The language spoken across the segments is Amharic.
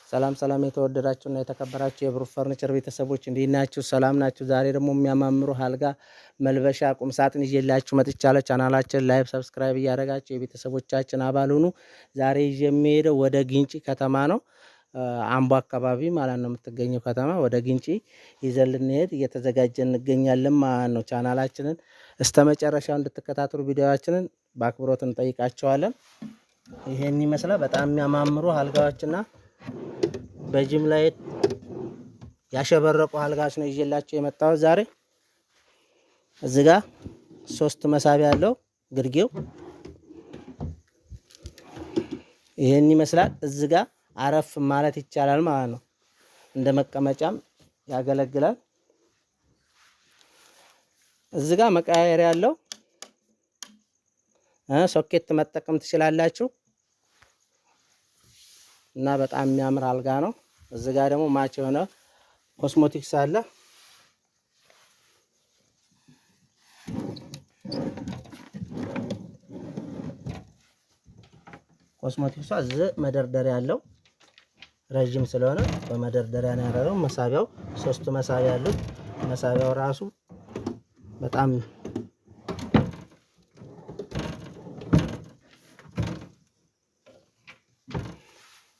ሰላም ሰላም የተወደዳችሁና የተከበራችሁ የብሩ ፈርኒቸር ቤተሰቦች እንዴት ናችሁ? ሰላም ናችሁ? ዛሬ ደግሞ የሚያማምሩ አልጋ መልበሻ ቁም ሳጥን ይዤላችሁ መጥቻለሁ። ቻናላችን like፣ subscribe እያደረጋችሁ የቤተሰቦቻችን አባል ሁኑ። ዛሬ ይዤ የሚሄደው ወደ ግንጪ ከተማ ነው። አምቦ አካባቢ ማለት ነው የምትገኘው ከተማ። ወደ ግንጪ ይዘን ልንሄድ እየተዘጋጀን እንገኛለን ማለት ነው። ቻናላችንን እስከ መጨረሻው እንድትከታተሉ ቪዲዮአችንን በአክብሮት እንጠይቃቸዋለን። ይሄን ይመስላል። በጣም የሚያማምሩ አልጋዎችና በጅምላ ያሸበረቁ አልጋዎች ነው ይዤላቸው የመጣሁት ዛሬ። እዚህ ጋ ሶስት መሳቢያ አለው ግርጌው ይሄን ይመስላል። እዚህ ጋ አረፍ ማለት ይቻላል ማለት ነው። እንደ መቀመጫም ያገለግላል። እዚህ ጋ መቀያየሪያ ያለው ሶኬት መጠቀም ትችላላችሁ። እና በጣም የሚያምር አልጋ ነው። እዚህ ጋር ደግሞ match የሆነ ኮስሞቲክስ አለ። ኮስሞቲክሷ እዚህ መደርደሪያ አለው። ረዥም ስለሆነ በመደርደሪያ ነው ያደረገው። መሳቢያው ሶስቱ መሳቢያ አሉት። መሳቢያው ራሱ በጣም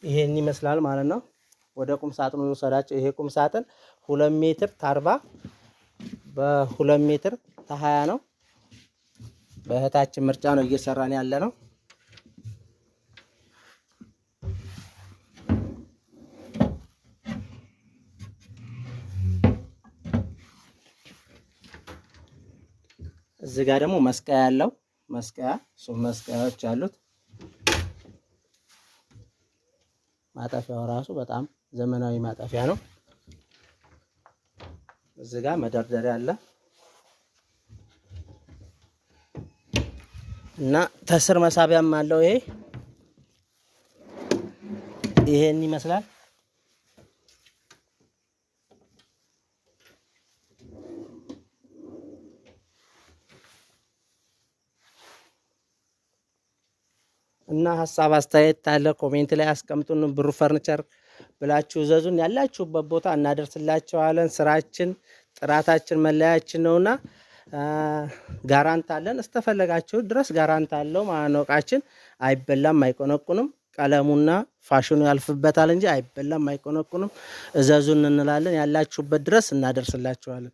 ይሄን ይመስላል ማለት ነው። ወደ ቁም ሳጥኑ ልውሰዳቸው። ይሄ ቁም ሳጥን 2 ሜትር 40 በ2 ሜትር 20 ነው። በእህታችን ምርጫ ነው እየሰራን ያለ ነው። እዚህ ጋር ደግሞ መስቀያ ያለው መስቀያ ሱፍ መስቀያዎች አሉት። ማጠፊያው ራሱ በጣም ዘመናዊ ማጠፊያ ነው። እዚህ ጋር መደርደሪያ አለ እና ተስር መሳቢያም አለው። ይሄን ይመስላል። እና ሀሳብ አስተያየት ካለ comment ላይ አስቀምጡን። ብሩ ፈርኒቸር ብላችሁ እዘዙን። ያላችሁበት ቦታ እናደርስላችኋለን። ስራችን ጥራታችን መለያችን ነውና guarantee አለን። እስተፈለጋችሁ ድረስ guarantee አለው ማለት ነው። እቃችን አይበላም፣ አይቆነቁንም። ቀለሙና ፋሽኑ ያልፍበታል እንጂ አይበላም፣ አይቆነቁንም። እዘዙን እንላለን። ያላችሁበት ድረስ እናደርስላችኋለን።